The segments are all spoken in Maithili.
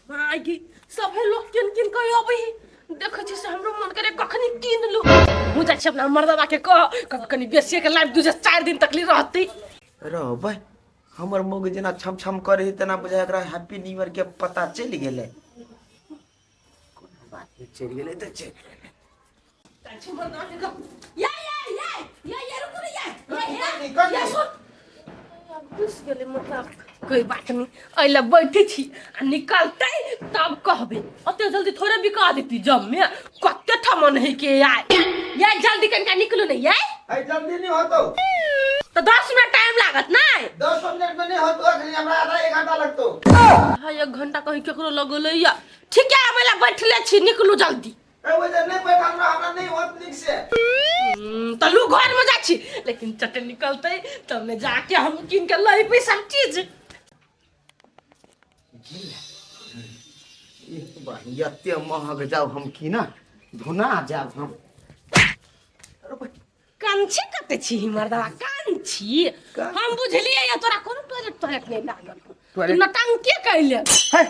माय गे सभे लोग किन किन के अबै है देखै छी से हमरो मन करे कखनी किन लू। हम जाइ छी अपना मर्दबा के कह कभी कनी बेसिए के लाइफ 2 से 4 दिन तक ली रहतै। रहबै, हमर मौगी जेना छम छम करे है तेना बुझाय एकरा हैप्पी न्यू ईयर के पता चलि गेलै। कोनो बात नहि, चलि गेलै तऽ चलि गेलै। जाइ छी मर्दबा के कह। या या या या या, रुकू रे, या या या या, सुन, घुस गेलै। मतलब कोई बात नहीं, एहि बैठे छी आ निकलतै तब कहबै। ओते जल्दी थोड़े बिका देती। जब में कते ठमन है के आय या, जल्दी कनिका निकलू ने याय। अरे, जल्दी नहीं होतो। तो 10 मिनट टाइम लागत नहीं? 10 मिनट में नहीं होतो, अखनी हमरा आधा एक घंटा लगतो। हाँ, एक घंटा कहीं केकरो लगल या। ठीक है, हम एहि बैठले छी, निकलू जल्दी। ए, वजह नहीं बैठल रह, हमरा नहीं होत नीक से। तऽ लू घर में जाइ छी, लेकिन चटे निकलतै तब ने जाके हम कीन के लैबै सब चीज। एते महग जाउ हम कीना धुना जाब हम। कंछी कते छी मर्दवा कंछी? हम बुझलियै या तोरा कोनो टॉयलेट टॉयलेट नहीं लागल। टॉयलेट? नटंकी कैले। है,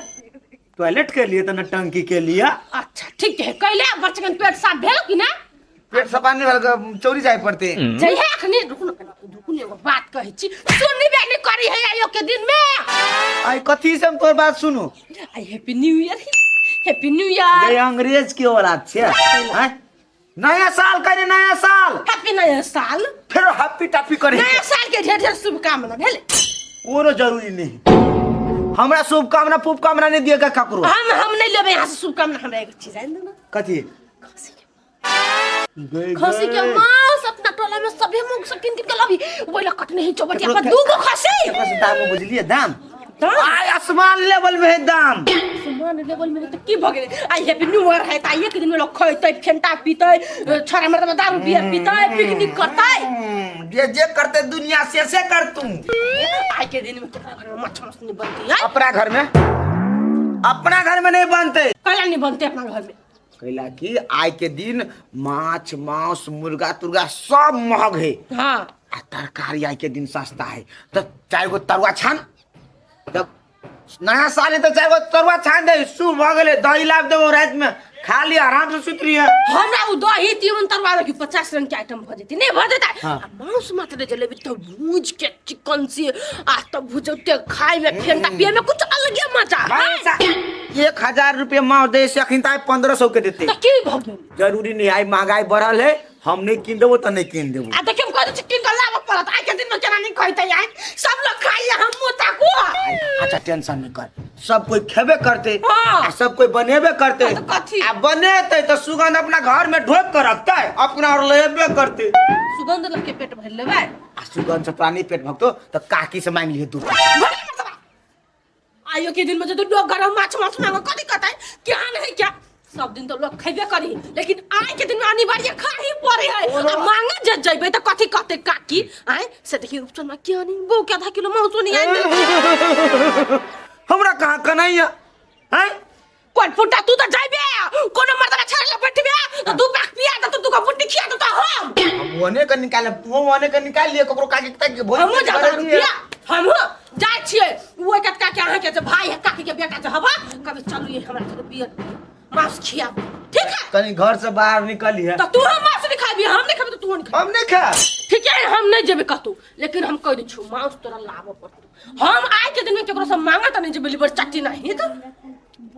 टॉयलेट के लिए तऽ नटंकी के लिए। अच्छा ठीक है, कैले बचकन पेट साफ भेल कि ना? पेट सफा नहीं भेल, चौरी जाय पड़ते। जइहे अखनी, रुकू न कनी, रुकू ने, एगो बात कहै छी, सुननी बे नहीं करी है आइयो के दिन में। आई कथी से हम तोर बात सुनू? आई happy new year, happy new year. ये अंग्रेज के औलाद छे हैं? नया साल करे, नया साल। हैप्पी नया साल। फिर हैप्पी टापी करे। नया साल के ढेर ढेर शुभकामना भेले। कोनो जरूरी नहीं, हमरा शुभकामना पुभकामना नहीं दिएगा ककरो। हम नहीं लेबे यहाँ से शुभकामना। हमरा एगो चीज आनि दे ना। कथी? खसी के, खसी के मांस। अपना टोला में सभे मुंह से किन किन के लबी ओइ कटने ही चौबटिया पर दूगो खसी। केकरो से दाम बुझलिए दाम? दाम? आय आसमान लेवल में है दाम। आसमान लेवल में है तो की भऽ गेलै? आइ हैप्पी न्यू ईयर है तऽ आइ एक दिन में लोग खैतै, फेंटा पीतै, छोरा मर्दबा दारू बियर पीतै, पिकनिक करतै। जे जे करते दुनिया से से कर तू। आइ के दिन में केकरा घर में माछ मांस नहीं बनती है? अपना घर में, अपना घर में नहीं बनते। कैला नहीं बनते अपना घर में? कैला कि आय के दिन माछ मांस मुर्गा तुर्गा सब महग है। आ तरकारी आय के दिन सस्ता है, तो चार गो तरुआ छान। जब नया साल है तो चार गो तरुआ छान दे, शुभ भऽ गेलै। दही लाब देबो, राति में खा लिया, आराम से सुत रहिए। हमरा उ दही तीमन तरुआ देखी 50 रंग के आइटम भऽ जेतै, नहीं भऽ जेतै? आ मांस मात्र जलेबी तो भूज के चिकन से आ तब भुजौते खाय में, फेंटा पिए में कुछ अलगे मजा है। 1000 रुपये मांस दे से अखन तक 1500 के देते। तऽ की भऽ गेल? जरूरी नहीं, आई महंगाई बढ़ल है। हम नहीं कीन देबो तो नहीं कीन देबो। आ देखियो, हम कह दै छी कीन कऽ लाबऽ पड़त। आइ के दिन में केना नहीं खैतै? आइ सब लोग खाइए, हम मुँह ताकू। अच्छा, टेंशन नहीं कर, सब कोई खेबे करते। आ सब कोई बनेबे करते। हाँ, तो कथी? आ बनेते तो सुगंध अपना घर में ढोक कर रखते, अपना और लेबे करते। सुगंध लग के पेट भरि लेबै? आ सुगंध से तोरा नहीं पेट भरतो तो काकी से मांग लिहे दू। आइयो के दिन में जब लोग गरम माछ मांस मांगो, कथी कहतै? क्या नहीं क्या, सब दिन तो लोग खेबे करी, लेकिन आइ के दिन में अनिवार्य खा ही पड़े है। आ मांगे जे जइबै त कथी कहतै काकी आइ से? देखी रूपचन में क्या नहीं, बहू के आधा किलो मांसो नहीं आइन दे। हमरा कहाँ कन्हैया हैं? कोन फुटा, तू त जाइबे कोनो मर्दबा छेड़ ले बैठबे त दू पाक पिया दे, त दू बुट्टी खिया दे त हम हम ओने के निकाले, तू ओने के निकाल लिए, ककरो काकी तक भोज हमहूँ जाता रुपया, हमहूँ जाइ छियै। ओ कटका के अहाँके जे भाई है, काकी के बेटा जे हवा, कभी चलू ये हमरा साथे बियर मांस खियाब, ठीक है? कहीं घर से बाहर निकली है। तो तू हम मांस नहीं खाबी, हम नहीं खाबी तो तू नहीं खाबी। हम नहीं खा। ठीक है, हम नहीं जेबे कतौ, लेकिन हम कह दै छियौ, मांस तोरा लाबऽ पड़तौ। हम आइ के दिन में केकरो से मांगत नहीं जेबे, लिबर चट्टी नहीं तो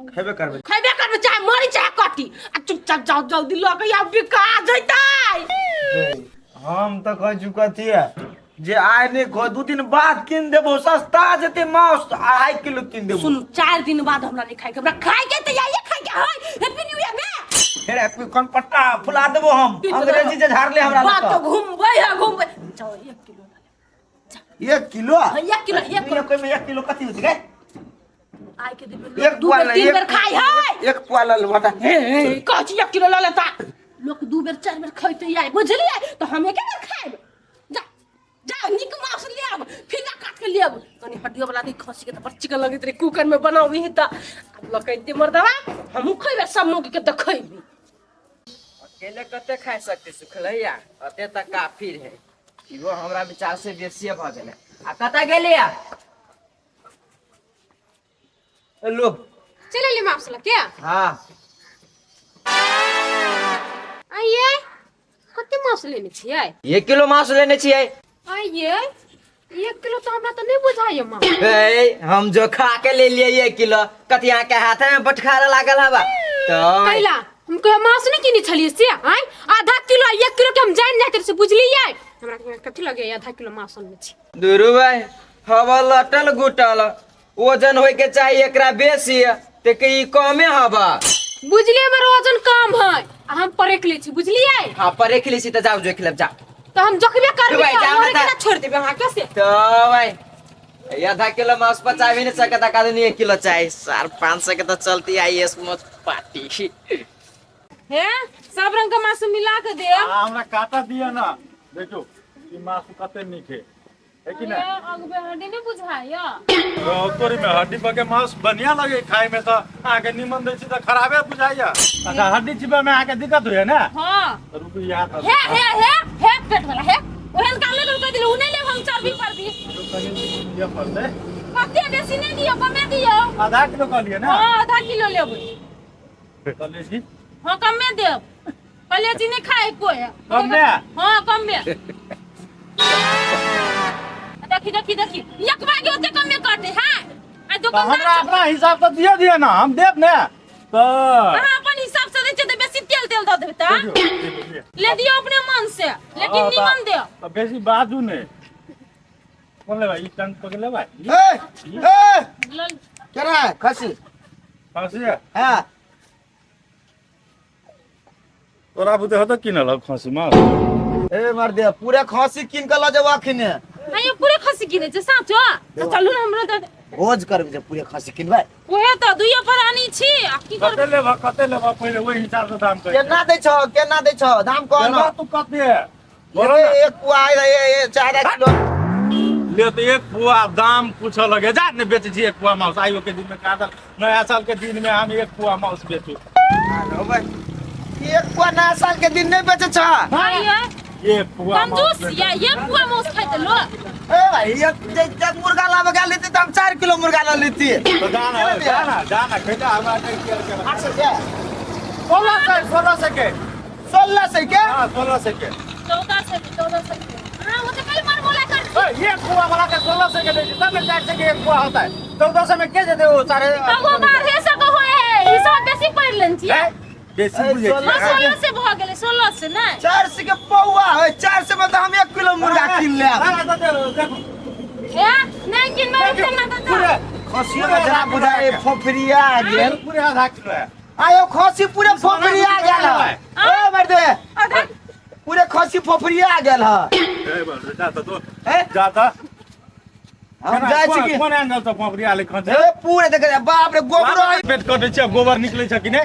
खेबे करबे। खैबे करबे, चाहे मरी चाहे कटी। आ चुपचाप जाओ जल्दी लऽ के आब, बिका जैतै। हम तो कह चुका थी जे आइ नहीं खो, 2 दिन बाद कीन देबो, सस्ता जेते मांस, 2.5 किलो कीन देबो। सुनू, 4 दिन बाद हमरा नहीं खाइके, हमरा खाइके तऽ आइए खाइके है हैप्पी न्यू ईयर में। फिर हैप्पी कौन पट्टा फुला देबो हम। अंग्रेजी जे झाड़ले हमरा बात लग। तो घूमबै है, घूमबै। जाओ, 1 किलो ला ले। 1 किलो? हाँ, 1 किलो, 1 किलो। एक में 1 किलो कथी होती गए? आइ के दिन में एक लोग दू पुआ बेर ले, तीन बेर खाइ है। एक पुआ ले बता। हे हे, कहै छी 1 किलो लऽ लेता, लोक दू बेर चारि बेर खैतै आइ, बुझलियै? तऽ हम एके बेर खायब। जा जा, नीक मांस लेब, फिंगा काट के लेब, कनि हड्डियो वाला नहीं। खसी के तऽ बड़ चिकन लगैत रहे कुकर में बनाबी तऽ। आब लऽ के एते मर्दबा, हमहूँ खैबै, सब मौगी के देखैबी। अकेले कते खाइ सकते सुखलैया? अते तऽ काफी रहे, इहो हमरा विचार से बेसिए भऽ गेलै। आ कतऽ गेलियै? हेलो। चलि एलियै माउस लऽ के। हाँ। आइये कते माउस लेने छियै? 1 किलो मांस लेने छियै। आइये, 1 किलो तऽ हमरा तऽ नहि बुझाइए माउस। ए, हम जो खा के ले लिए 1 किलो, कथी अहाँ के हाथे में बटखारा लागल हवा तो? कैला हम कहियो मांस नहि किने छलियै से? आँय, आधा किलो आ 1 किलो के हम जानि जाइत रही से, बुझलियै? हमरा कथी लगैए आधा किलो मांस अनने छी। दुरू भाई, हवा लटल गुटल वजन होय के चाहिए एकरा बेसी, ते के ई कमे हवा। बुझलियै, हमर वजन कम है आ हम परेख लै छी, बुझलियै? हाँ, परेख ली छी तऽ जाउ, जोख लेब, जाउ। तऽ हम जोखबे करबै। भाई, जाउ ना। केना छोड़ि देबै अहाँ कैसे? तो भाई, आधा किलो मांस पचा भी नहीं सकता का आदमी, 1 किलो चाहिए सार 500 के तो चलती आई है मौज पार्टी। हे, सब रंग के मांस मिला के देब। आ, हमरा काटा दिअ ना। देखियौ, ई मासु कते नीक है, है कि नहीं? अगबे हड्डी नहि बुझाइया। तोरी में हड्डी पर के मांस बढ़िया लगे खाए में, तो अहाँके निमन दै छी तऽ खराबे बुझाइया। अच्छा, हड्डी चिबे में अहाँके दिक्कत होइया ने? हाँ। तऽ रुकू, यहाँ तऽ हे हे हे हे, पेट वाला हे, ओहन काले लोग कह दिले, उ नहि लेब हम, चर्बी पर भी। कनि दिअ पड़तै। कते बेसी नहि दियौ, कमे दियौ। आधा किलो कहलियै ने? हाँ, आधा किलो लेबै। कलेजी? हाँ, कमे देब, कलेजी नहीं खाए कोई। कमे? हाँ, कमे। देखी देखी देखी, एक बार के ओते कमे काटे है आ तऽ दुकानदार। हमरा अपना हिसाब से दिअ, दिअ ना, हम देब ने तऽ। अहाँ अपन हिसाब से दै छियै तऽ बेसी तेल तेल दऽ देबै तऽ। देखियौ, देखियौ, लिअ। ले दियौ अपने मन से, लेकिन हाँ, निमन दियौ। तऽ बेसी बाजू नहि। कोन लेबै? ई टंग पकड़ लेबै? ए ए। लल। केना है खसी? खसी? हाँ। तोरा बुते होतो किनल हौ खसी मांस? ए मर दे, पूरे खसी कीन के ल जेबो अखने। आइयो पूरे खसी किनै छै साँचो? तऽ चलू ने, हमरो तऽ भोज करबै जे पूरे खसी किनबै। उहे तऽ दुइयो प्राणी छी आ की करबै? कते लेबह, कते लेबह, पहिले ओहि हिसाब से दाम कहि। केना दै छौ, केना दै छौ दाम कह न। लेबह तू कते, बोलो लेबै ना। एक पुआ ए, 4 किलो। ले तऽ एक पुआ दाम पूछऽ लगे। जा ने, बेचै छी एक पुआ मांस आइयो के दिन में? कादर नया साल के दिन में हम एक पुआ मांस बेचू? एक पुआ नया साल के दिन नहीं बेचे छ? आइयो। एक पुआ मांस कंजूस बेचू। या एक पुआ मांस खाइत लोग। ए भाई, एक जे मुर्गा लाबे गेल लेती तऽ हम 4 किलो मुर्गा ल लेती। तो जाना जाना जाना, खैजा हमरा के के। 800 के। 1600, 1600 के। 1600 के? हाँ, 1600 के। 1400, 1400। हाँ, वो तो कल मर बोला कर। ए, एक पुआ वाला के 1600 के दै छी तब ने 400 के एक पुआ होता है। 1400 में के जेतै वो सारे? तब वो 1200 के होए है, ई सब बेसी पढ़ लेन छी। ए, बेसी ए, बुझै छी। हाँ, 1600 भऽ गेलै, 1600 नहि? 400 के पौआ है, 400 में तऽ हम 1 किलो मुर्गा कीन लेब। हाँ, तो देखो। हे, नहि किनबै तऽ ना तऽ पूरे खसियो में जरा बुझाए फोफरिया गेल। पूरे आधा किलो है। आयो, खसी पूरे फोफरिया गेल है। ए मर्दे, आधा। पूरे खसी फोफरिया गेल है। ए बल, जा तऽ दो। ए? जा तऽ। हम जाइ छी की। कोन एंगल से फोफरिया ले खसी? ए, पूरे देख, बाप रे, गोबरो है। पेट कटै छै, गोबर निकलै छै कि नहि?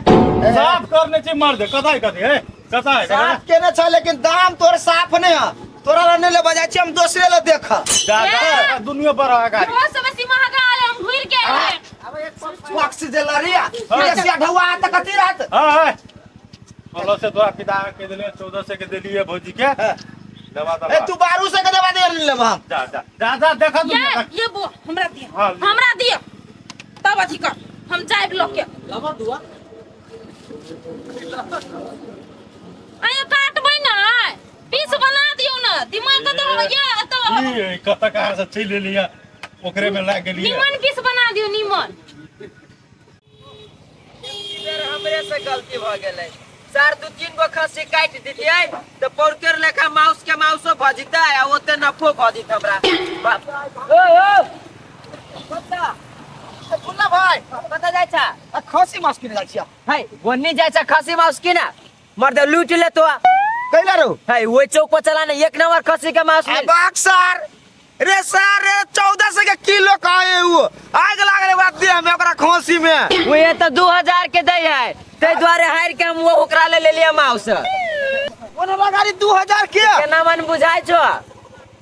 साफ करने छै मर्द। कतऽ है, कथी है, कतऽ है? साफ केने छ, लेकिन दाम तोर साफ नहीं है। तोरा ला नहीं लेबा जाइ छी हम, दोसरे ला देख। जा जा, दुनिया पर आ गाड़ी। ओ सब बेसी महंगा आयल, हम घुरि के एबै। पक्ष जे लड़िया पूरे सिया ढौआ त कथी रहत? हाँ हाँ, 16 से तोरा पिता के देलिए, 14 से के देलिए भौजी के। लेबा ए तऽ तू बारू से के देबा दे लेबा हम। जा जा जा जा, देखा तू। ये ये बो हमरा दिअ। हाँ, लिअ। हमरा दिअ तब अथी कर, हम जायब लऽ के। आयो, काटबै ने, पीस बना दियौ ने, दिमाग कतऽ होइए एतऽ? ई कतऽ कहाँ से चलि एलियै, ओकरे में लागि गेलियै। निमन पीस बना दियौ, निमन। बेर हमरे से गलती भ गेलै सर, दू तीन गो खस्सी काटि दितियै तऽ पौरकेर लेखा माउस के माउसो भऽ जेतै आ ओते नफो भऽ जेतै हमरा। बाप ओ ओ कतऽ? मुन्ना भाई। कतऽ जाइ छ? आ खसी मांस किने जाइ छियै। है, गोन्नी जाइ छ खस्सी माउस किना? मर्द लूट ले तो। कैला रो? है, ओहि चौक पर चला ने, एक नंबर खस्सी के माउस मिल। अबाक सर रे, सर रे, 1400 के किलो कहे उ, आग लागल बात दे हमें ओकरा खसी में। ओहे तऽ 2000 के दै है, ताहि दुआरे हारि के हम वो ओकरा ले लेलियै माउस। ओना लगारी 2000 के। केना मन बुझाइ छौ?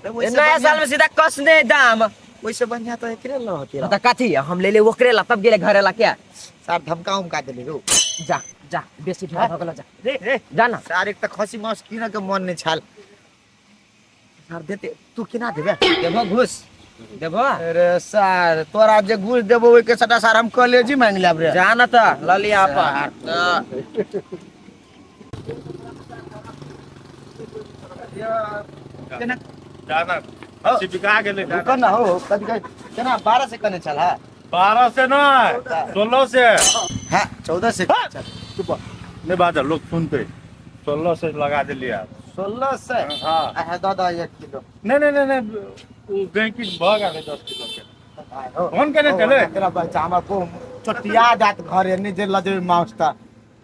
नया साल में सीधा कस ने दाम। वैसे बढ़िया तो एकरे ल होती। तऽ कथी हम ले ले ओकरे ला, तब गेले घरे ला क्या? सर, धमका उमका देली रो। जा जा, बेसी ढेर भऽ गेलो, जा। रे रे। जा ना। सर, एक तऽ खसी मांस किन के मन नहीं छाल सर, देते तू केना देबे? देबो घूस। देबो? अरे सार, तोरा जे घूस देबो ओहि के सटा सार हम कॉलेज ही मांग लेब रे। जा न त ल लिया अपन। केना? जाना बिका गेलै। रुकऽ ना हो, कथी कहै केना 12 से कने चल है? 12 से नहीं, 16 से। हाँ, 14 से चल। चुप नहीं बाजल, लोग सुनते। 16 से लगा दिलियै। 16 से? हाँ। आ दादा 1 किलो। नहीं नहीं नहीं नहीं, ओ गैंकी भऽ गेलै 10 किलो के। फोन केने छलै? केना बच्चा हमर को चोटिया जात घरे नहीं जे लजबे माउस त।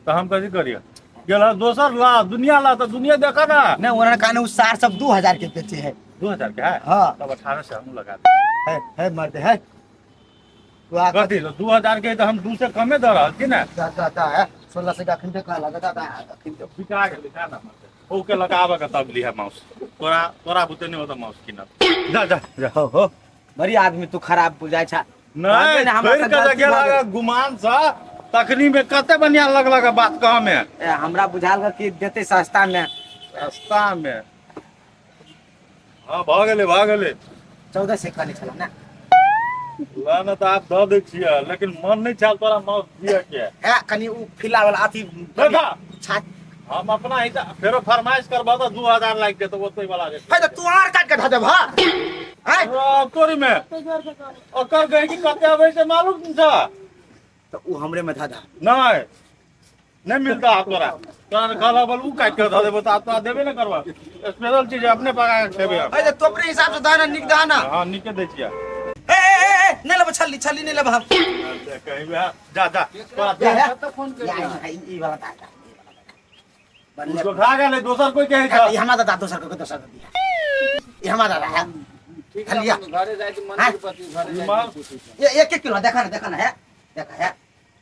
तऽ हम कथी करियै? गेल दोसर ला, दुनिया ला, तऽ दुनिया देखा ना। नहीं, उन्होंने कहा ना, उस सार सब 2000 के बेचे है। 2000 के है? हाँ। तब 18 से हम लगा दे। है, है, मर्द है। तू आ कथी? 2000 के तऽ हम 2 से कमे दऽ रहल छी ने। दा, दा, दा, है। 16 से अखन पे कहला, दा, दा, दा, अखन पे। बिका गेलै, जा ना मर्द। ओके लगाबऽ के तब लिहे माउस। तोरा तोरा बुते नहीं होता माउस कीनब। जा जा जा। हो, हो। बड़ी आदमी तू खराब बुझाइ छा। नहीं, हमरा छोड़ि से के गलती गेल भऽ गेल। गुमान से तखनी में कते बढ़िया लगलक बात कह में। ए, हमरा बुझाल कि देते सस्ता में। सस्ता में। हाँ, भऽ गेलै, भऽ गेलै। 14 से कहने छलहुँ ना। ला ना तऽ आब दऽ दै छियै, लेकिन मन नहि छल तोरा माउस दिअ के। ए, कनि उ फिला वाला अथी देखा। छात। हम अपना हिसाब फेरो फरमाइश करबह तऽ 2000 लागि जेतौ ओतै वाला रेट। हे, तऽ तू आर काटि के धऽ देबह। हैं? तोरी में। ओकर गहिकी कते अबै छै मालूम छौ? तऽ उ हमरे में धऽ दह। नहि, नहीं मिलता आप तोरा। तोरा ने कहलक बोल, उ काटि के धऽ देबो तऽ आब तोरा देबे ने करबह। स्पेशल चीज है, अपने पका के खेबै हम। हे, तऽ तू अपने हिसाब से दह ना, नीक दह ना। हाँ, नीके दै छियै। ए, ए, ए, ए, नहि लेबो छल्ली, छल्ली नहि लेबो हम। कहीं वएह, जा, जा, तोरा जा, दे। जा। या, ई वाला दा, दा। उसको खा गेलै, दोसर कोई कहै छै। ई हमरा दादा दोसर के, दोसर के दिया। ई हमरा दादा है। लिया। घरे जाइ छी मंदिर पति घरे जाइ छी। ये 1 1 किलो देखा ना, देखा ना है। देखा है।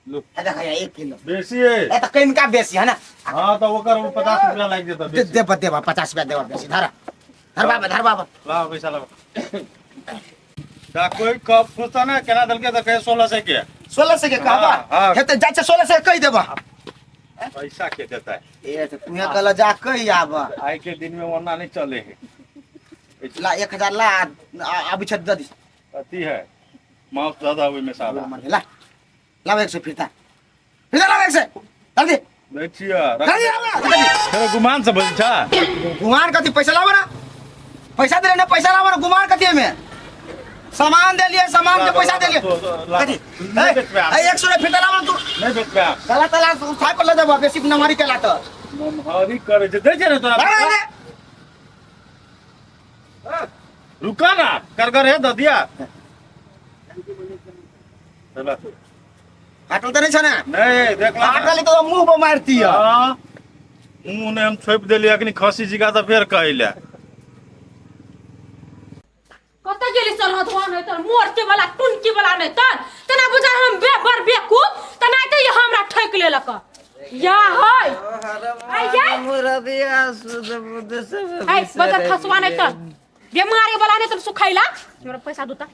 लो। है, देखा है, 1 किलो। बेसी है। ए, तो किनका बेसी है ना? हाँ, तो ओकर वो 50 रुपया लागि जेतौ दे, बेसी। दे, दे, 50 रुपया देबा बेसी। धर। धर बाबा, धर बाबा। लाओ पैसा लाओ। दा कोई कब पूछता ना केना देलकै तऽ कहे 16 से के। 16 से के कहबा? हाँ, हाँ। हे, तऽ जाइ छै 16 से कहि देबा। पैसा के देता है? ए, तो तू कहला जा कहि आब। आइ के दिन में ओना नहीं चले है। ला 1000 ला, अभी छत दे दी। अथी है मांस ज्यादा ओहि में सादा। ला लाओ 100 फिरता। फिरता लाओ 100। जल्दी। दै छियै, रख। जल्दी लाओ, जल्दी। फेरो गुमान से बजै छा? गुमान कथी? पैसा लाओ ना। पैसा दे ना, पैसा लाओ ना, गुमान कथी में? सामान दे लिए, सामान के पैसा दे लिए। कथी? नहीं बेचबे आप। ए, 100 रुपया फिरता लाओ ना तू। नहीं बेचबे आप। तला तला उठा के ले देबो, बेसी नमहरी केला तो। नमहरी करै छै, दै छै ने तोरा? अरे, अरे। रुका ना, करगर है, दऽ दिया। चला। फाटल तऽ नहि छै ने? नहीं, देख ला। फाटल तऽ मुंह पर मारती है। हाँ। मुंह ने हम छोपि देलियै अखनी खसी जिगा तऽ फेर कहै लए। कतऽ गेली सरहदवा नहि तर मोरके वाला टुनकी वाला नहि तर तना बुझा हम बे बड़ बेकूफ तना तऽ ई हमरा ठकि लेलक या है आइ जाय। आइ बदर खसवा नहि तर बेमारी वाला नहि तर सुखैला हमरा पैसा दूता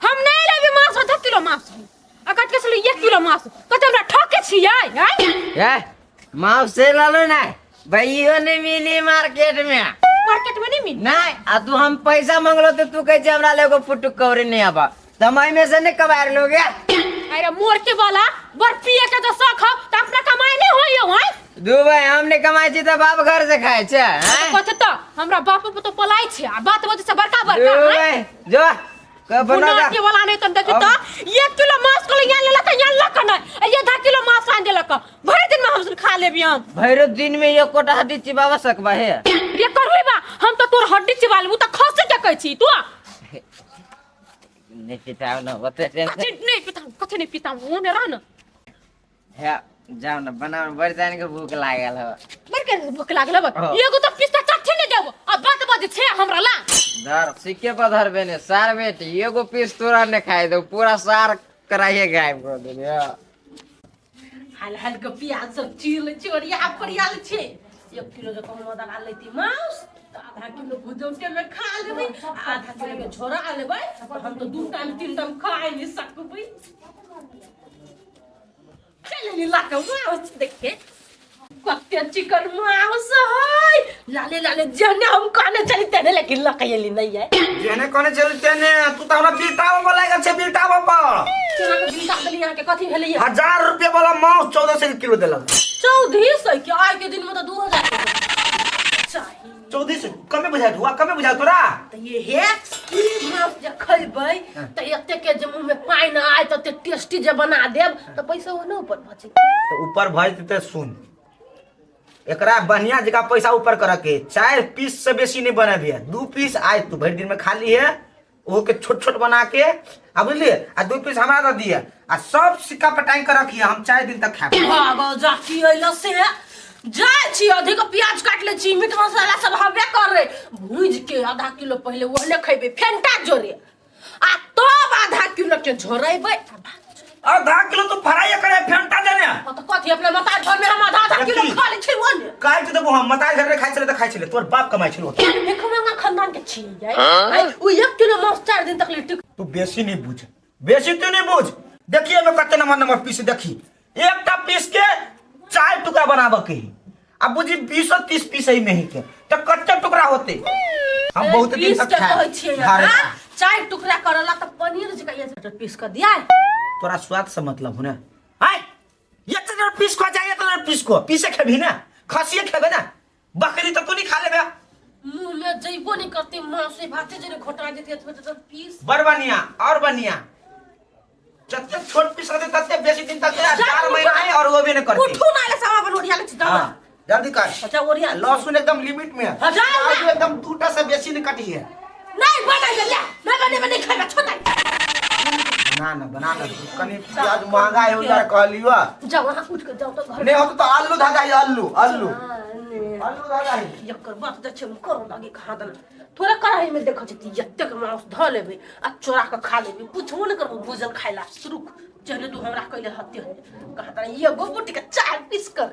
हम नहीं लेबी मांस आधा किलो मांस आ कत के 1 किलो मांस कत हमरा ठके छियै आइ। ए मांस से लालो ना भैयो नहीं मिली मार्केट में। मार्केट में नहीं मिली? नहीं, आ तू हम पैसा मांगलो तो तू कहे हमरा लेगो फुटुक कवरी नहीं आबा तमाई में से नहीं कबार लोगे। अरे मोर के वाला बर पिए के तो शौक हो त अपना कमाई नहीं होइयो हैं? दू भाई हम नहीं कमाई छी त बाप घर से खाए छे, हैं? कथि त हमरा बाप पर तो पलाई छे आ बात बजे से बड़का बड़का, दू हैं? भाई, जो कब बना बुना के वाला नहीं त देखी त 1 किलो मांस को यहाँ लेलक यहाँ लक नहीं आ आधा किलो मांस आन देलक भरि दिन में हम खा लेबी हम। भैरो दिन में एक कोटा हड्डी चिबावा सकबा हे। रे करबे बा हम त तोर हड्डी चिबा लेबू त खसे के कहै छी तू। नहीं पिताओ ना ओते टेंशन। कथि नहीं पिताओ, कथि नहीं पिताओ, ओने रह न। हे जाओ ना बनाओ बड़ जान के भूख लागल हो। बड़ के भूख लागल हो। हाँ। एगो त पिस्ता चट्ठी नहीं देबो आ बात बजे छे हमरा ला। धर सिक्के पर धर बेने सार बेटी एगो पीस तोरा ने खाए दो पूरा सार कराइए गायब कर देबे। हाल हाल के प्याज सब चीर ले छी और यहाँ फरिया ले छी। 1 किलो जो कहूँ लगा लेती मांस तो आधा किलो भुजौटे में खा लेबै आधा किलो के झोरा लेबै हम तो 2 टाइम 3 टाइम खाए नहीं सकबै। चल नी ला के मांस देखे। कते चिकन मांस है लाले लाले जहने हम कहने चली तेने लेकिन लकैली नहीं है। जेने कहने चली तेने तू त हमरा बिलटाबो पर लागल छै बिलटाबो पर। केना के बिलटा देली अहाँ के कथी भेलै ये? 1000 रुपया वाला मांस 1400 के किलो देलक। 1400 के आइ के दिन में तो 2000 चाही। 1400 कमे बुझाय हुआ कमे बुझाय तोरा। त ये हे ई मांस जे खैबै त एते के जे मुंह में पानि आय त एते टेस्टी जे बना देब त पैसा ओहने ऊपर बचे। त ऊपर भऽ जेतै सुन एकरा बढ़िया जगह पैसा ऊपर कर के 4 पीस से बेसी नहीं बनबिहे 2 पीस आय तू भरि दिन में खा लीहे ओहो के छोट छोट बना के आ बुझलिए आ 2 पीस हमरा दे दिए आ सब सिक्का पटाई के रखिए हम 4 दिन तक खाएब। भागो जाकी अइलो से जाइ छी अधिक प्याज काट ले छी मीट मसाला सब हबे करे भूज के आधा किलो पहले ओहने खैबे फेंटा जोरे आ तब आधा किलो के झोरेबै। आधा किलो तो फ्राई करे फेंटा देने। हाँ तो कथी अपना मतार घर में हम आधा आधा किलो देखी। खा ले छी ओने। काट देबो हम मतार घर में खाइ छले त खाइ छले तोर बाप कमाइ छलो। देखो मंगा खानदान के छी जाय उ 1 किलो मांस 4 दिन तक लिट्टी। तू बेसी नहीं बुझ बेसी तू नहीं बुझ देखिए में कते नंबर नंबर पीस देखी एकटा पीस के 4 टुकड़ा बनाबे के है अब बुझी 20 और 30 पीस है में ही के तो कते टुकड़ा होते हम बहुत दिन पीस तक के खाए कहै छियै हां 4 टुकड़ा करला त पनीर जका ये पीस के दिया। तोरा स्वाद से मतलब हो ना आय ये तो पीस को जाए तो पीस को पीसे खेबी ना खसिए खेबे ना बकरी तो तू नहीं खा लेबे। मुंह में जइबो नहीं करते मांसे भाते जने घोटा देते तो पीस बड़ बढ़िया और बढ़िया जते छोट पीस रहते तते बेसी दिन तक 4 महीना है और वो भी नहीं करते। उठू ना ले सामा पर ओरिया ले जाओ। हां जल्दी कर। अच्छा ओरिया लहसुन एकदम लिमिट में है। हाँ, जाओ ना। एकदम 2टा से बेसी नहीं कटी है। नहीं बना ले नहीं बने बने खाइबा छोड़ ना ना बना ना कनी प्याज महंगा है उधर कहलियो। जाओ वहां उठ के जाओ तो घर नहीं हो तो आलू धागा है आलू आलू आलू धागा है। एकर बात जे छै करो लागे खा देना थोड़ा कढ़ाई में देखो जति एतेक मांस ध लेबे आ चोरा के खा लेबे पूछबो न करबो भूजल खाइला शुरू जहने तू हमरा कहले हत्ते कहा तना एगो बुटी के 4 पीस कर।